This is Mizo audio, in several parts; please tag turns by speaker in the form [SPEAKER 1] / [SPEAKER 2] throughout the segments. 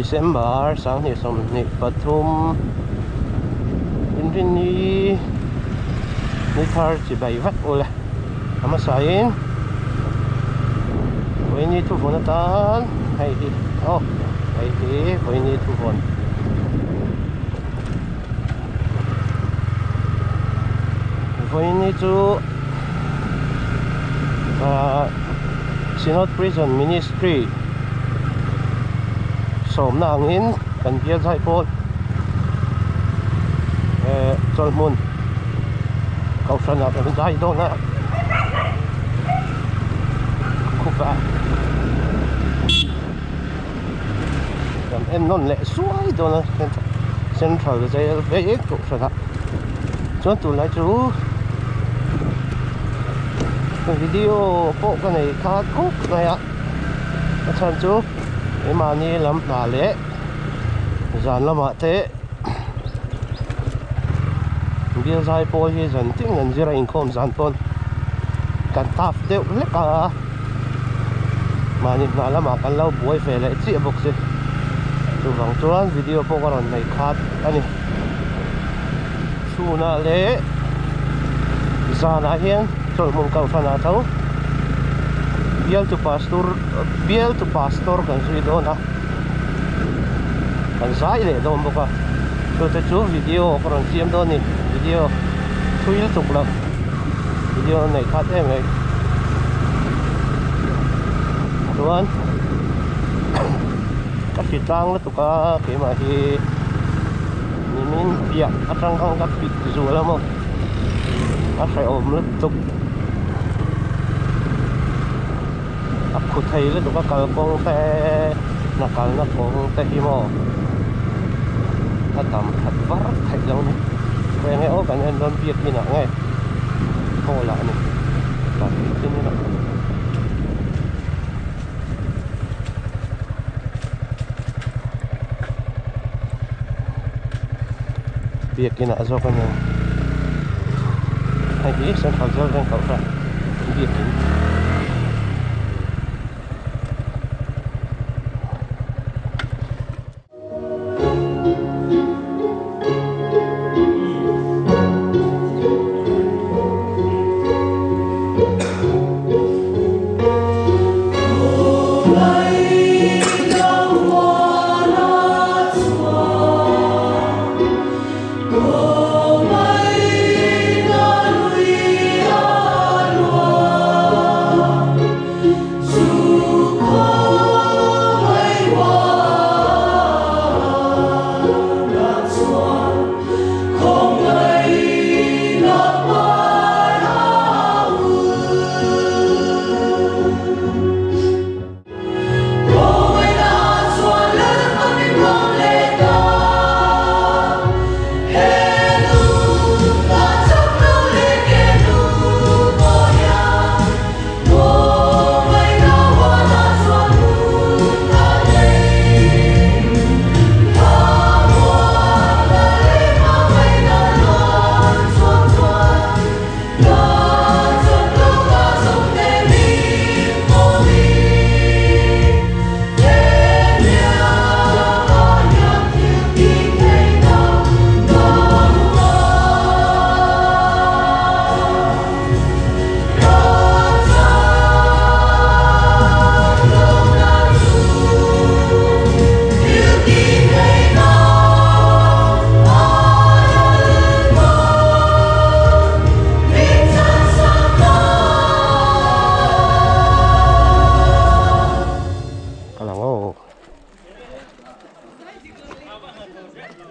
[SPEAKER 1] December 2023 Inrinni ni thar chibai vek ule a hmasain Vawiini thuvawn atan hei hi aw hei hi Vawiini thuvawn. Vawiini chu ahh Synod Prison Ministry sawmna angin kan bial zai pawl eh chawlhmun kohhran ah kan zai dawn a khup a kan en nawn leh suai dawn a central jail vek kohhran ah chuan tunlai chu video pawh ka nei kha khawp mai a a chhan chu keimahni lam hna leh zan lamah te bial zai pawl hi zan tin an zir a inkhawm zan pawn kan taf deuh hlek a mahni hna lamah kan lo buai ve leh chiah bawk si chuvang chuan video pawh ka rawn nei khat a ni chhunah leh zanah hian chawlhhmun kohhran ah tho bial tu pastor bial tu pastor kan zui dawn a kan zai leh dawn bawk a chu te chu video ka rawn siam dawn a ni video thui lutuk lo video a neih khat em mai chuan ka hri tlang lutuk a keimah hi nimin piah atang khan ka pik zual a maw a hrehawm lutuk a khu thei lutuk a kalkawng te hna kalna kawng te hi maw a dam that var theih lo a ni khawi enge aw kan en dawn biakin ah nge hall ah a ni tah hi chin ila. Biakin ah zawk a ni hei hi central jail veng kohhran biakin.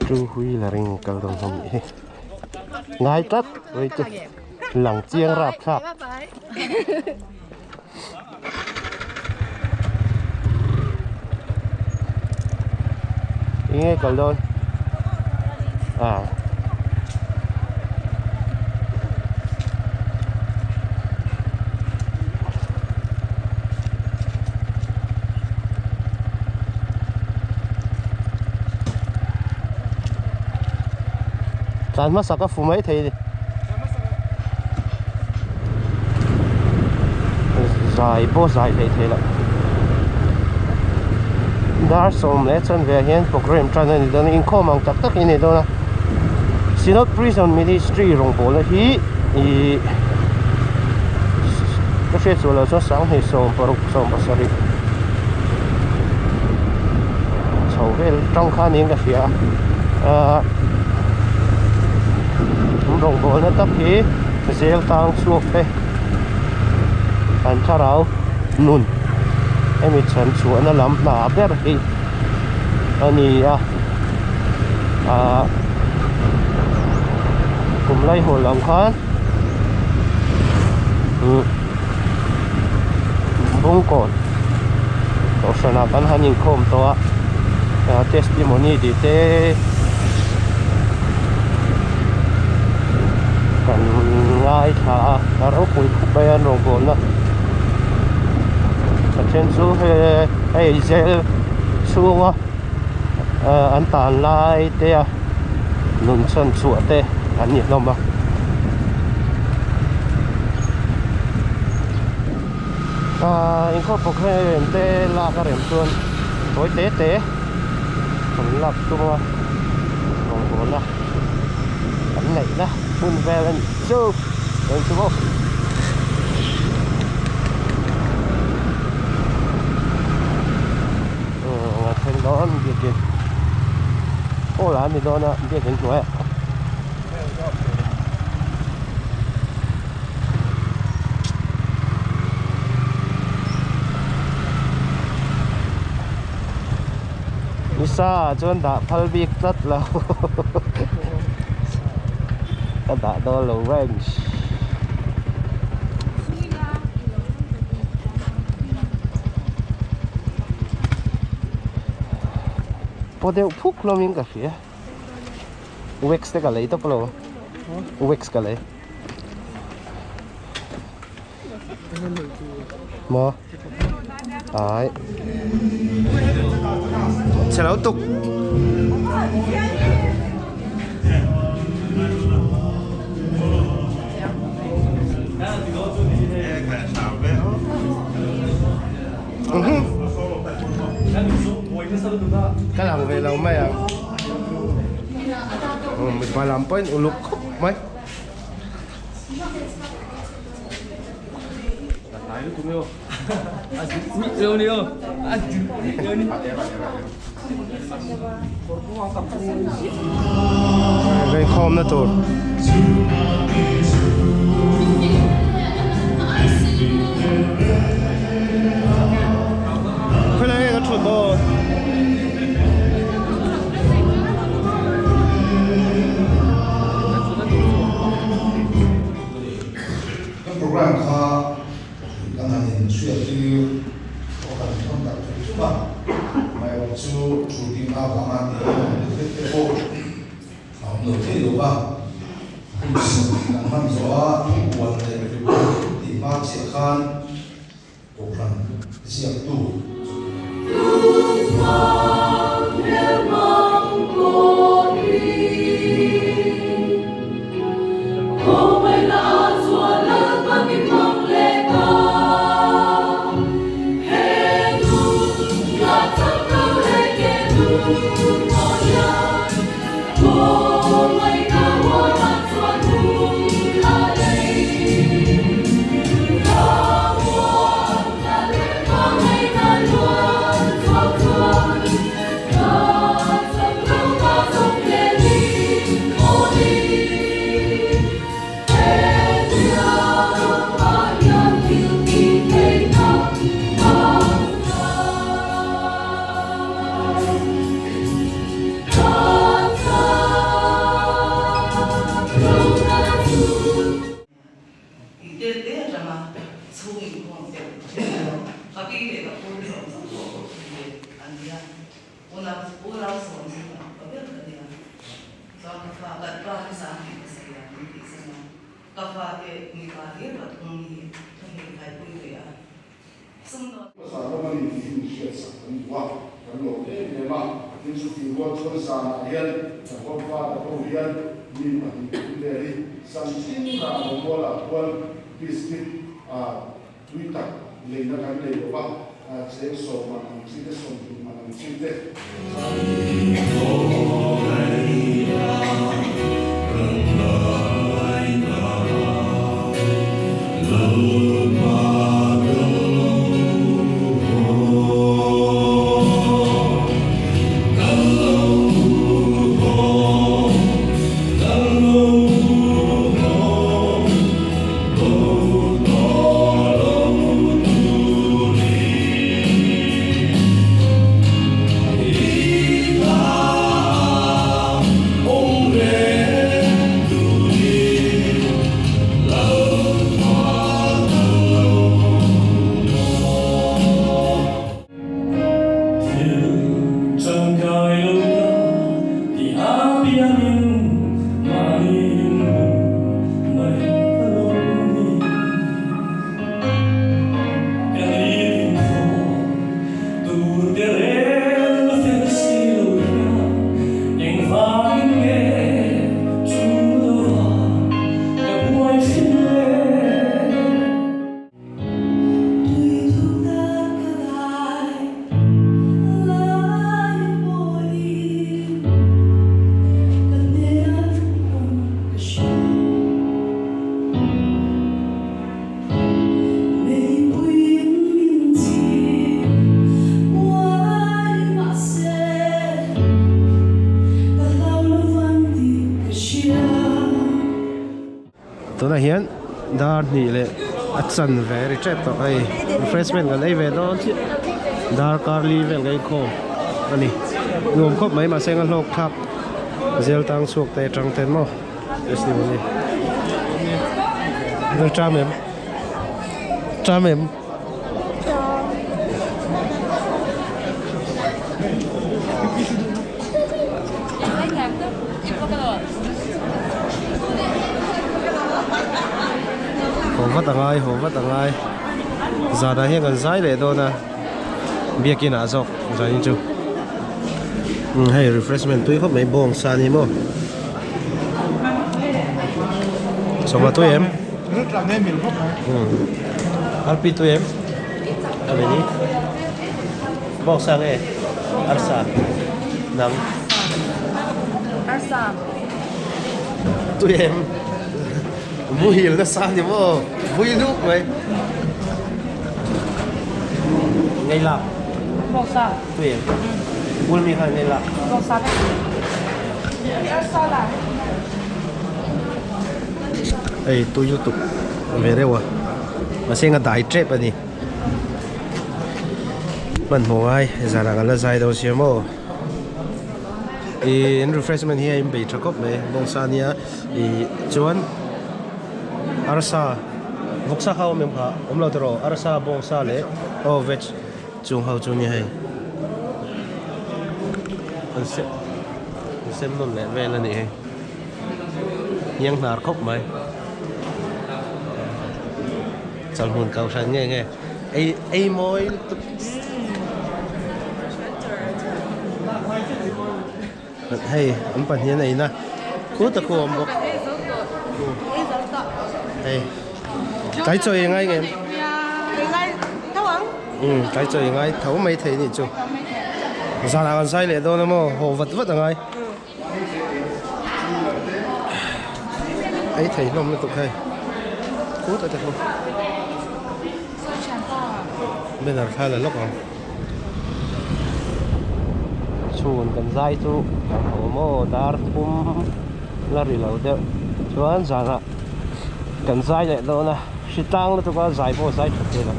[SPEAKER 1] Two wheeler in kal dawn hlawm nih hi ngai tlat ui chu lang chiang rap thlak. Enge kal dawn ah. Tlan hmasa ka fu mai thei ni. Zai pawh zai hlei thei loh. Dar sawm leh chanve ah hian programme tan a ni dawn a inkhawm ang tak tak hi a ni dawn a Synod Prison Ministry rawngbawlna hi ihh ka hriat sual loh chuan sanghnih sawm paruk sawm pasarih chho vel tang kha niin ka hria a ahh rawngbawlna tak hi zel tang chhuak te an thlarau nun hemi chhan chhuahna lam hna ber hi a ni a ahh kum lai haw lam khan umm bungkawn kohhranah kan han inkhawm tawh a ah testimony tih te kan ngaithla a a ropui khawp mai a an rawngbawlna a then chu hei zel chhunga ah an tan lai te a nun chhan chhuah te an ni hlawm a. Ahh inkhawm programme te lak a rem chuan tawi te te an lak tum a rawngbawlna an neihna hmun vel a nih chu eng chu maw. Umm a thleng dawn biakin hall ah a ni dawn a biakin hnuaiah. Nisa ah chuan dah phal bik tlat lo ka dah dawn lo range. Paw deuh phuk hlawm in ka hria. Wax te ka lei tawp lo wax ka lei maw ai chhe lo tuk ka lang ve lo mai ang. Mipa lam pawhin uluk khawp mai. Inkhawmna tur. Khawilai nge ka thut dawn?
[SPEAKER 2] Kan program kha kan han in chhuat tir pawh kan thawn tak thei thung a, amaherawh chu thu ding avanga tih a awm lek lek te pawh a awm lo thei lo va, hun sawmhnih kan hman zawh a thupuan leh report tih hma chiah khan Kohhran ziaktu.
[SPEAKER 3] Tih te te atanga chhung inkhawm deuh thin a, ka pi leh ka pu te zawng zawng pawh pawh thin ve an nia, unau unau sawm zingah ka ber ka nia, chuan ka fa kan pa hi zan tih ka sawi a min tih zan a, ka fa te mipa hlir pathum hi ka hmeichhaipui ve a. Sumdawn.
[SPEAKER 2] Zan ram a ni tih hi min hriatsak kan duh a, kan lawm em em a. Tin chutih rual chuan zanah hian kan hawm fate ho hian mi pahnih thum vel hi zan tin rah lo mualah khuan biscuit tui tak leina kan nei lo va, cheng sawm man ang chi te sawmhnih man ang. ang chi te.
[SPEAKER 1] Tunah hian dar hnih leh a chan ve ri tep tawh hei refreshment kan ei ve dawn chiah dar kar li vel kan inkhawm a ni nuam khawp mai mahse eng a hlawk thlak zel tang chhuak te atang ten maw festival hi vel tram em tram em. Haw vat a ngai haw vat a ngai zanah hian kan zai leh dawn a biakin ah zawk zanin chu hei refreshment tui khawp mai bawng sa a ni maw sawma tui em. Arpi tui em a ve ni bawngsa nge arsa nang
[SPEAKER 4] arsa
[SPEAKER 1] tui em muhil nasa ni maw vui luk mai ngei lak
[SPEAKER 4] bawngsa
[SPEAKER 1] tui em bul mi kha ngei lak
[SPEAKER 4] bawngsa arsa la
[SPEAKER 1] Hei tui lutuk ve reuh a mahse eng a dai tep a ni hmanhmawh ngai zanah kan la zai dawn sia maw ih an refreshment hi a inbei tha khawp mai bawngsa ania ih chuan arsa vawksa kha a awm em kha awm lo tawh arsa bawngsa leh aw veg chung ho chu nia hei an sem an sem nawn leh vel a nih hi. Hniang hnar khawp mai. Chawlhmun kau hran nge nge. Ei ei mawi lutuk. Hei an pahnih an eina khut a khu awm bawk. Hei tlai chaw ei ngai ngem. Um tlai chaw ei ngai tho mai thei nih chu. Zanah kan zai leh dawn a maw haw vat vat a ngai. Ei thei hlawm lutuk hei khut a te khu banner thla la lawk ang chhun kan zai chu kan ho maw dar thum la ri lo deuh chuan zanah kan zai leh dawn a hri tlang lutuk a zai pawh zai that thei lo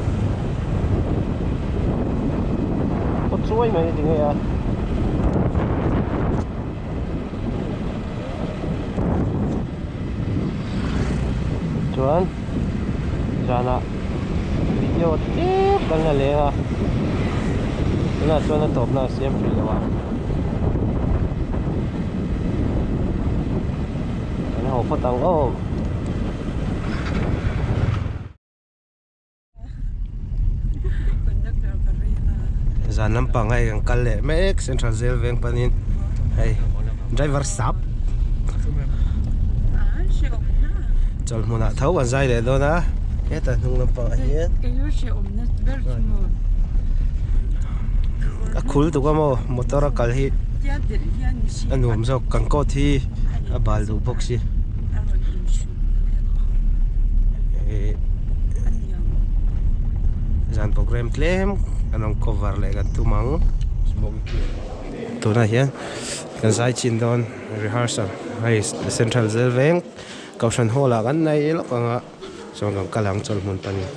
[SPEAKER 1] kawt chuai mai ti ngei a. Chuan zanah video tlem kan la leng a tunah chuan a tawpna a siam hrih lo a kan haw phawt ang aw. Zan lampang hei kan kal leh mek central zel veng panin hei driver sap chawlhmun ah tho kan zai leh dawn a heta hnung lampang ah hian. A khul tuk a maw motor a kal hi a nuam zawk kan coat hi a bal duh bawk si zan program tlem kan rawn cover leh kan tum ang tunah hian kan zai chin dawn rehearsal hei central zel veng kohhran hall ah kan nei lawk ang a. Chuan kan kal ang chawlh hmun panin.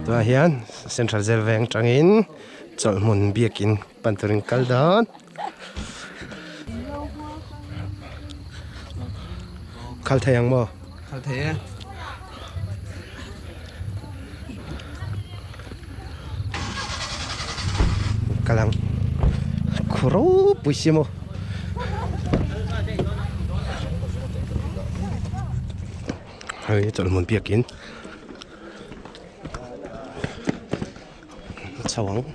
[SPEAKER 1] Tunah hian Central Jail veng atangin chawlh hmun biakin pan turin kal dawn. Khal thei ang maw?
[SPEAKER 4] Khal thei e.
[SPEAKER 1] Kal ang. Khu ropui si maw? Hei chawlh hmun biakin. Chho ang.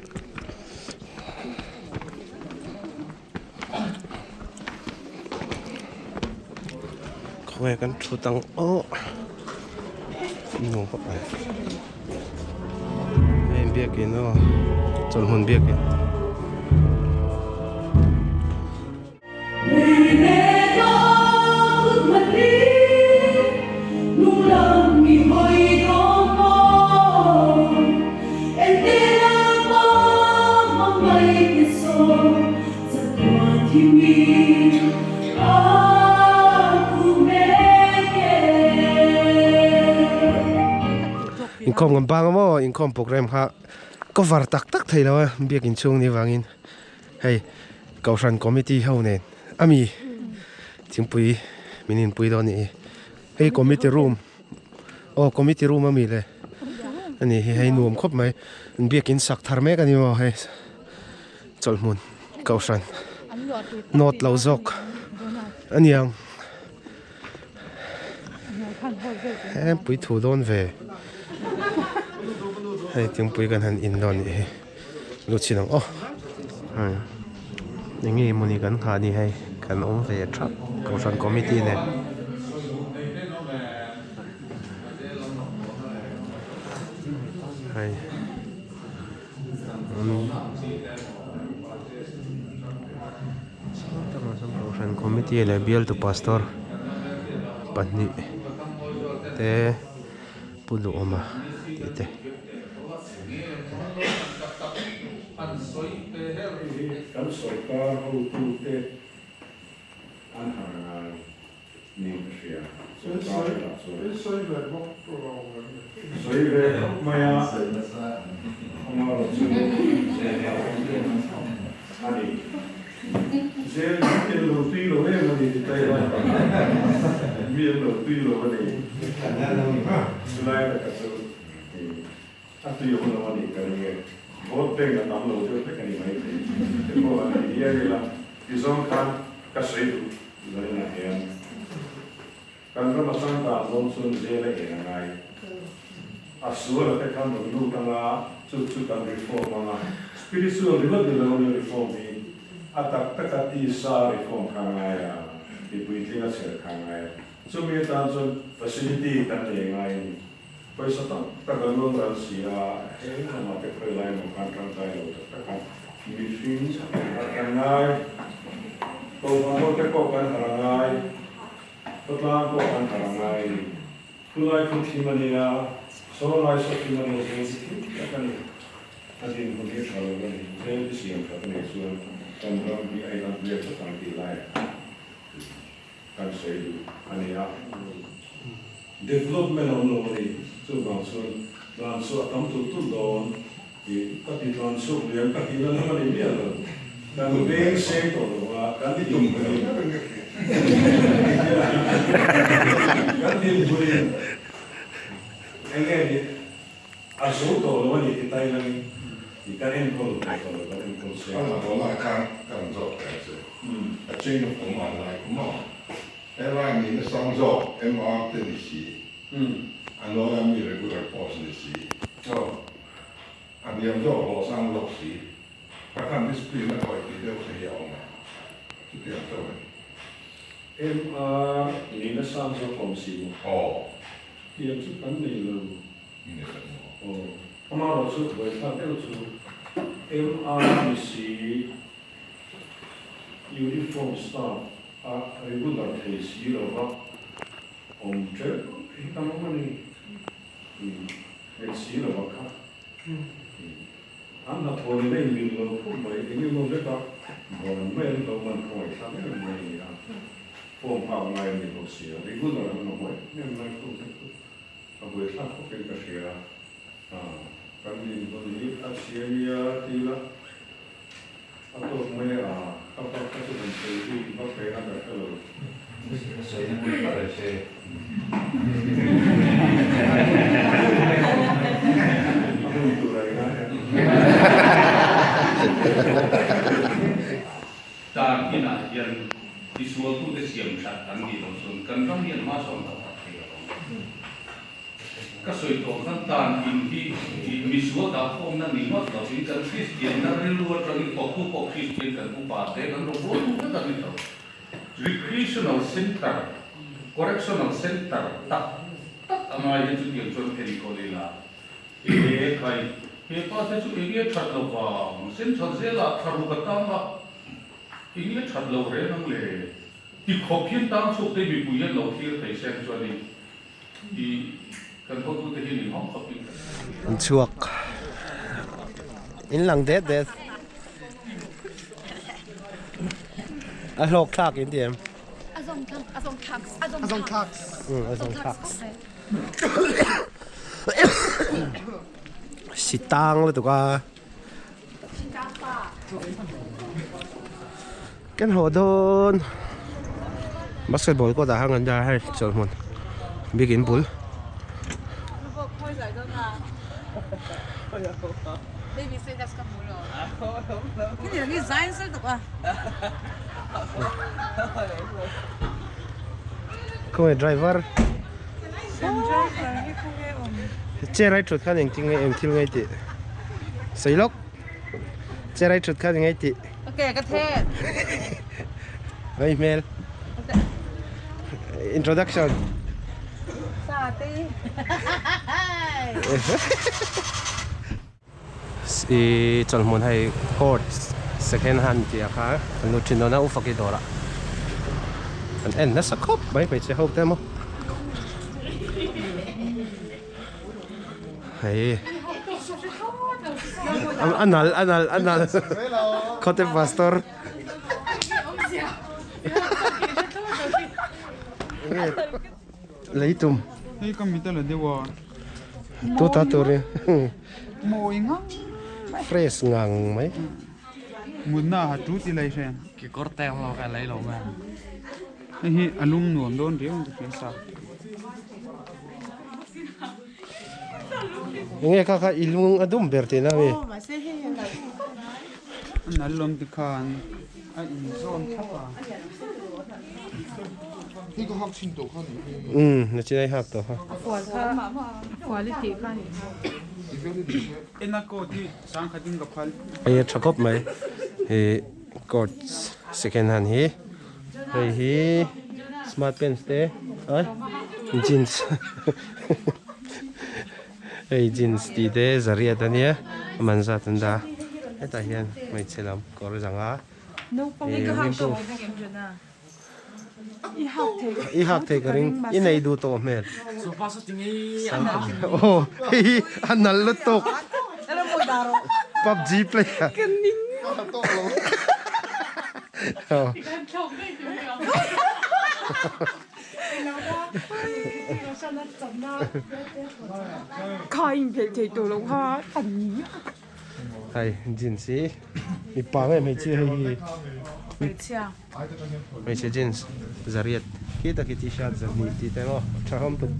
[SPEAKER 1] Khawnge kan thut ang aw nuam khawp mai hei biakin aw chawlhmun biakin. Inkhawm kan bang a maw inkhawm program kha cover tak tak thei lo a biakin chhung ni vangin hei kohhran committee ho nen ami thingpui min inpui dawn a nih hi hei committee room aw committee room ami le ani hi hei nuam khawp mai biakin sak thar mek a ni maw hei chawlhhmun kohhran nawt lo zawk a niang he pui thu dawn ve hei thingpui kan han in dawn anih hi lut chin ang aw eng nge mawni kan nghah ni hei kan awm ve thap kohhran committee nen. Hei. Kohhran committee leh bialtu pastor pahnih te Pu Duhawma tih te.
[SPEAKER 5] Niin ka hria. Sawrkar elah chuan. Sawi ve khawp mai a, amaherawh chu a ni. Zel mi an lo tui lo em a ni ti ta ila, mi an lo tui lo a ni. Chulai taka chu a tui hun lo a ni ka ring e. Vote bank a tam lo deuh hlek a ni maithei. Te pawh a ni hial ila, tizawng khan ka sawi duh Zaninah hian kan ram atang dan dawn chuan zel a en a ngai. A sual a te khan rawn lut anga chu chu kan reform anga spiritual ringawt ni lo ni reform hi a tak taka tisa reform kha a ngai a, mipui tling a chher kha a ngai a. Chumi atan chuan facility kan nei ngai a ni. Pawisa tam tak a luang ral si a, heng lamah te khawi lai maw khan tangkai lo tak tak a, mihring a kan ngai, kohhran ho te pawh kan harh a ngai, khawtlang pawh kan harh a ngai a ni. Khulai khu thim a nia, saw lai saw thim a nia zel chu thim tak a ni. A dinhmun hi tha lo a ni, zel hi siam that a nih chuan kan ram hi a inang vel tak ang tih lai kan sawi duh a ni a. Development a awm lo a ni. Chuvang chuan tlan chhuah tam tulh tulh dawn tih ka ti tlan chhuak liam ka tihna lam a ni miah lo. Kan veng seng tawh lo a, kan dinhmunin kan dinhmunin eng nge ni a zo tawh lo a ni ti tai langin i kan enkawl thei tawh lo, kan enkawl seng tawh lo.
[SPEAKER 4] A lai khan kan zawk thei che. A chain of command lai kha maw? Airline nihna sang zawk MR te ni si, a hnuaia mi regular post ni si, a hniam zawk hlawh sang zawk si, kha khan discipline a khawih tih deuh te hi a awm e, chutiang chauh a ni.
[SPEAKER 5] MR nihna sang zawk awm si maw?
[SPEAKER 4] Aw.
[SPEAKER 5] Tiang chu kan nei lo.
[SPEAKER 4] I nei lo maw?
[SPEAKER 5] Aw. Amaherawhchu buaithlak deuh chu MR ni si, Uniform staff a regular thei si lo va, awm teuh hi kan awm a ni. Nghet si lo va kha. An hnathawh nen a inmil lo khawp mai, eng emaw veka buan mai an lo man khawngaih thlak em mai a ni a. Form hak ngai a ni bawk si a, regular an awm em em lai khawp vek chu a buaithlak khawpin ka hria. Kan dinhmun hi a chhia nia ti ila a tawk mai a, ka pa kha chu han sawi bik vak ve na ka hre lo.
[SPEAKER 4] Sawi na hmun tak se.
[SPEAKER 5] A hun tur a ingai em?
[SPEAKER 6] Tan inah hian tisualtute siam that an nih loh chuan kan ram hian hma sawn tak tak thei lo ang. Ka sawi tawh khan tan in hi i misual dah khawmna ni ngawt lovin kan Kristianna rilru atangin thawktu pawh Kristian kan upa te kan rawngbawltu vek an ni tho. Recreational Centre, Correctional Centre tak tak a ngai hian chutiang chuan enkawl ila e khai he pa te chu enge that lo vang Central zelah thla ruk a tang a enge that lo reng ang le ti khawp hian tang chhuak te mipui hian lo thlir thei seng chuanin
[SPEAKER 1] An chhuak in lang det det a hlawk thlak in ti em a zawng thlak a zawng thlak si tang lutuk a Kan haw dawn basketball kawt ah khan kan dah a hei chawlhmun biakin bul khawnge driver chair ai thut khan engtin nge eng thil nge tih sawi lawk chair ai thut khan eng nge tih
[SPEAKER 3] Ok ka the
[SPEAKER 1] Ngai hmel introduction
[SPEAKER 3] Sa te
[SPEAKER 1] I chawlhmun hei court second hand tih ah kha kan lut thin dawn a ufaki dawrah kan en nasa khawp mai hmeichhe ho te maw hei a nal a nal a nal khawte pastor Leitum.
[SPEAKER 7] Hei ka mit a la deuh a.
[SPEAKER 1] Tu ta tur hi.
[SPEAKER 7] Mawi ngang mai.
[SPEAKER 1] Fresh ngang mai.
[SPEAKER 7] Mutna a ha tu ti lai hre.
[SPEAKER 8] Kekawr teng lo kha lei lo mai.
[SPEAKER 7] Hei hi a lum nuam dawn riau ang ka hria sa.
[SPEAKER 1] Enge kha kha i lung a dum ber tihna mi.
[SPEAKER 7] A nal lawm tikhan a inzawn thlap a.
[SPEAKER 1] Umm na chinai hak tawh kha.
[SPEAKER 7] Ena coat hi sangkhat in ka phal.
[SPEAKER 1] Hei a tha khawp mai he coat second hand hi hei hi smart pants te ai jeans hei jeans tih te zariat ania a man zat an dah a hetah hian hmeichhe lam kawr zanga I hak thei ka ring i nei duh tawh hmel aw hei hi a nal lutuk pubg player
[SPEAKER 9] Kha in phelh thei tawh loh kha a ni.
[SPEAKER 1] Hei jeans hi mipa nge hmeichhia hei hi
[SPEAKER 9] Hmeichhia.
[SPEAKER 1] Hmeichhe jeans zariat khi tak hi t-shirt zahnih tih te maw tha hlawm tuk.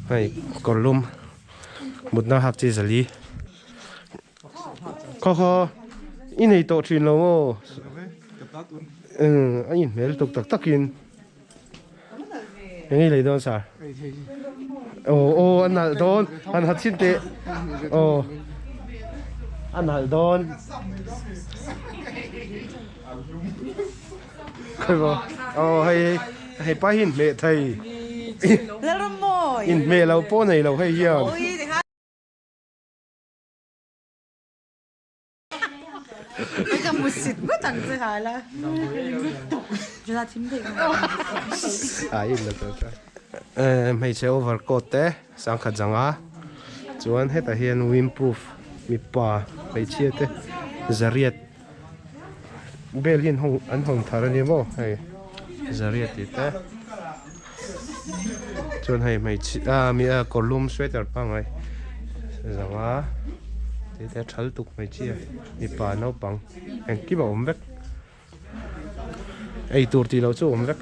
[SPEAKER 1] Hei kawrlum mutna hak chi zali. Khaw khaw i nei tawh thin lo maw? Umm a inhmel tuk tak takin. Eng nge i lei dawn sir? Aw aw a nalh dawn han ha chhin teh aw a nalh dawn. Khawi aw hei hei pa hi inhmeh thei inhmeh lo pawh nei lo hei hian. Hmeichhe overcoat te sangkhat zanga chuan hetah hian windproof mipa hmeichhia te zariat bel hi an hawng thar a ni maw hei zariat tih te chuan hei hmeichhia ah kawrlum sweater pangngai zanga tih te thal tuk hmeichhia mipa naupang engkim a awm vek ei tur tih loh chu a awm vek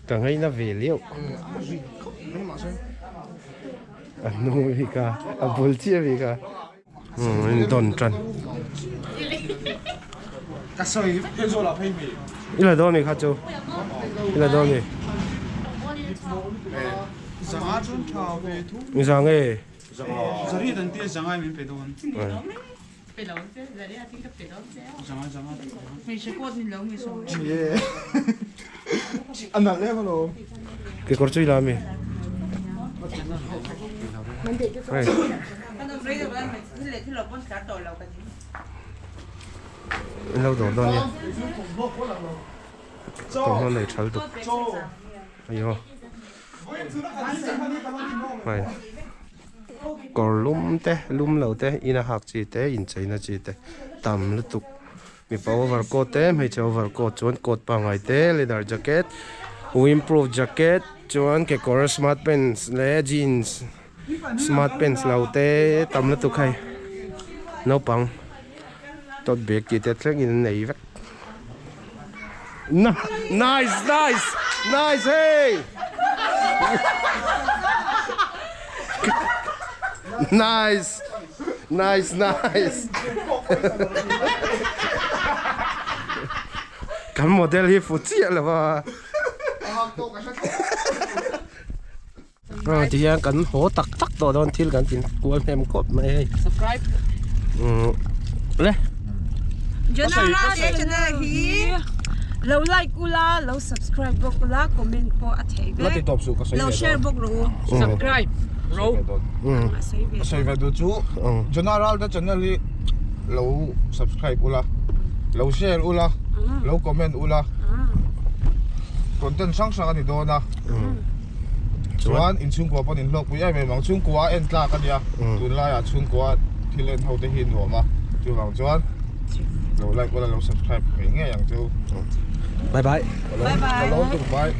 [SPEAKER 1] ka ngaina ve leuh a hnung hi ka a bul chiah bik a. In dawn tan. I la dawn mi kha chu. I la dawn mi. Mi za nge. Kekawr chu i la mi. Hei. In lo dawr dawn nia. Thawmhnaw nei thal tuk. Ayo. Hei. Kawr lum te lum lo te ina hak chi te incheina chi te tam lutuk. Mipa over coat te hmeichhe over coat chuan coat pangngai te leather jacket windproof jacket chuan kekawr smart pants leh jeans smart pants lo te tam lutuk hei naupang tote bag tih te thlengin an nei vek nice nice nice hey nice. Nice nice Kan model hi fu chiah lo a Aw ti hian kan haw tak tak tawh dawn thil kan tin kual hnem khawp mai hei
[SPEAKER 9] Subscribe
[SPEAKER 1] Umm le
[SPEAKER 9] Jonara te channel hi lo like ula lo subscribe bawk ula comment pawh a theih vek lo share bawk rawh u
[SPEAKER 8] Subscribe
[SPEAKER 7] Ro
[SPEAKER 9] a
[SPEAKER 7] sawi ve duh chu Jonah Ralta channel hi lo subscribe ula lo share ula lo comment ula content hrang hrang a ni dawn a chuan inchhungkua pawn inhlawkpui em em ang chhungkua a en tlak a nia tunlaiah chhungkua thil en ho te hi nuam a chuvang chuan lo like ula lo subscribe ngei ngei ang chu
[SPEAKER 1] bye bye
[SPEAKER 7] bye bye.